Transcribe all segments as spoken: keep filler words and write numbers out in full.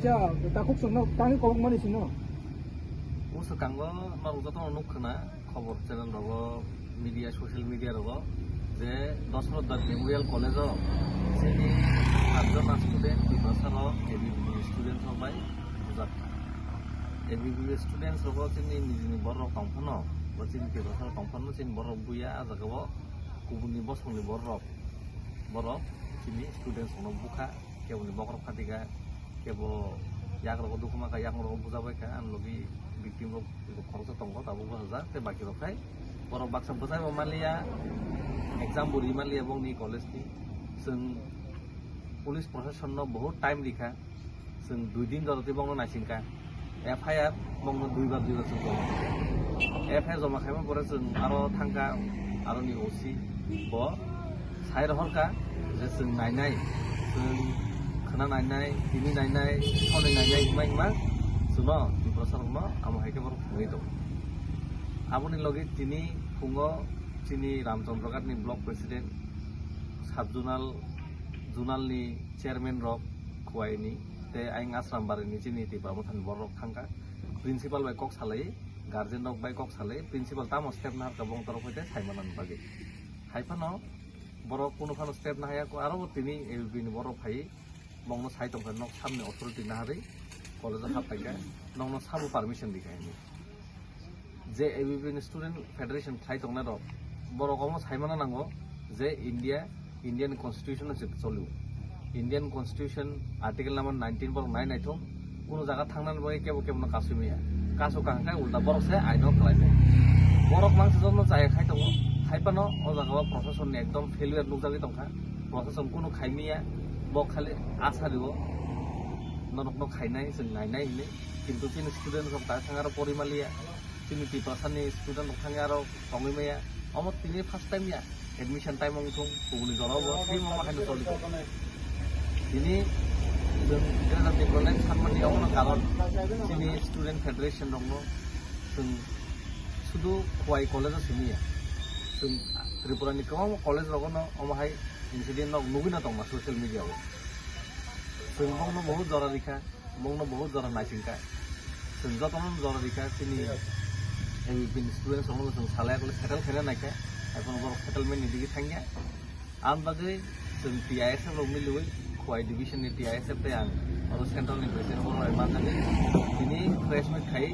Ya, takhuk songno tangwi kobok mani sino. O swkango norok jotono nuk khna khobor channel rogo, media, social media rogo je Dasarath Das Memorial College o chini atjona student Tiprasa rok A B V student rok bai bujak kha. A B V students rogo chini nijini borok tong phano, bo chini Tiprasa rok tong phano chini borok buya, a jaga o kubuni bosongni borok, borok chini students rokno bukha. Keboni bokhorok phatika, kebo yakrok dukhu maka, yakrok bujabaikha, ang logi victim rok khoroksa tongo, tabuk bo hajak, tei baki rok khai borok baksa bwsai bo manliya, exam bo ri manliya bongni college ni. Chwng police proshashan no bahut time rikha, chwng dui din jora tei bongno naisingkha. F I R bongno duibar duibar chwng joma khaikha. F I R joma khaima pore chwng aro thangkha aroni O C, bo sai rohorkha je chwng nainai, chwng khna nainai, tini nainai, thoni nainai hwnma hwnma chwngno Tiprasa rokno amo hai khe borok phunugwi tongo. Aboni logi tini phungo chini Ramchandraghat ni block president, sub zonal, zonal ni chairman rok Khowai ni tei ayang Asrambari ni chini Tipra Motha ni borok thangkha. Principal bai kok salai, guardian rok bai kok salai, principal tamo step naharkha bong torok hoite sai manani bagwi. Hai phano borok kunu phano step nahaya, aro bo tini A B V ni borok phai bongno sai tongkha, nok samni authority naharwi college o hap paikha, nokno sabo permission rikha hinwi. Je A B V ni student federation khlai tongnai rok, borok omo sai mana nango je India Indian Constitution no se cholio. Indian Constitution article number nineteen borok nai naithok, kuno jaga thangnani bagwi kebo kebono kasui maya. Kasu kaham khai ulta borok se aino khlai maya. Borok mangsa jono chaya khai tongo. Hai phano o jaga o proshasonni ekdom failure nukjagwi tongkha. Proshashan kuno khai maya, bo khali asa rio, norokno khainai, chwng nainai hinwi. Kintu chini student rok ta thang aro pori maliya. Chini Tiprasa ni student rok thangwi aro tongwi maya. Omo tini first time ya. Admission time wng thung, kubuni jora bo, twi mama haino choli. Tini chwng Greater Tipraland sanmani omono karon chini student federation rokno chwng sudu Khowai college o simi ya. Chwng Tripura ni kwbangma college rogono omo hai incident rok nugwi na tongma social media o. Chwng bongno bahut jora rikha. Bongno bahut jora naisingkha. Chwng jotono jora rikha, chini A B V ni students rokno chwng salai akole settle khaina naikha. Ekhon borok settlement ni digi thangya. Ang bagwi chwng T I S F rok miliwi, Khowai division ni T I S F tei ang oro central ni president borok bai manjagwi tini press meet khai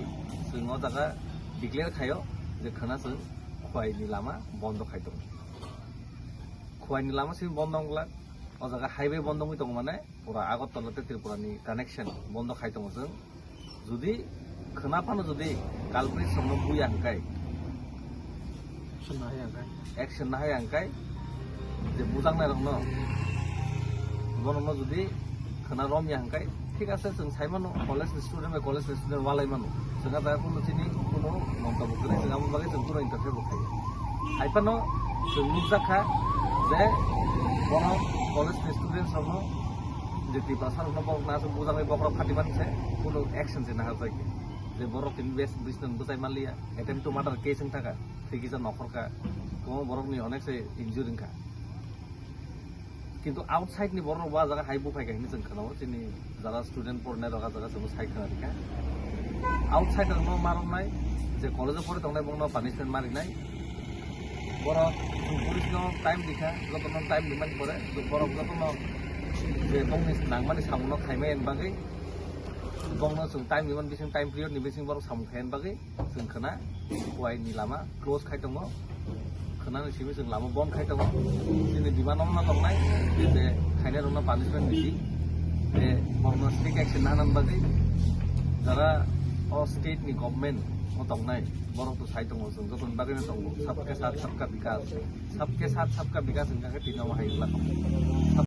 chwng o jaga declare khaio je khwna chwng Khowai ni lama bondo khai tongo. Khowai ni lama simi bondo wng glak, o jaga highway bondo wngwi tongo mane. Pura Agartala tei Tripura ni connection bondo khai tongo chwng. Jodi khwna phano jodi culprit rokno buya hwnkhe, action nahaya hwnkhe, action nahaya hwnkhe, je bujaknai rokno, borokno jodi khwna romya hwnkhe, thik ase, chwng sai mano, college ni student bai college ni student walai mano. Chwng a jaga kunu chini kunu montobbo kwrwi, chwng abo bagwi chwng kunu interfere bo khaiya. Hai phano chwng nukjak kha je borok college ni students rokno je Tiprasa rokno borok na aswk bujaknai bokhorok phati mani se kunu action se naharjak ya. Je borok tini bes bisnang bwchai manliya, attempt to murder case wng thaka, thwi kisa nokhorkha, kwbangma borokni onek se injury wngkha. Kintu outside ni borok bo ah jaga hai buphai kha hinwi chwng khwnao, chini jara student pornai rok ah jaga chwngno sai khwna rikha. Outside rokno ma romnai, je college o pori tongnai bongno punishment ma rinai. Borok police no time rikha, jotono time rimani pore borok jotono je bongni nangmani samungno khaimani bagwi, bongno chwng time rimani bising, time period ni bising borok samung khaimani bagwi. Chwng khwna Khowai ni lama close khai tongo, khwnani simi chwng lama bon khai tongo. Chini demand no tongnai je khainai rokno punishment ridi, je borokno strict action nana bagwi jara o state ni government o tongnai borok to sai tongo, chwng jotoni bagwi no tongo, sabke sath sabka bikas, sabke sath sabka bikas wngkha khe tini omo hai wngkha.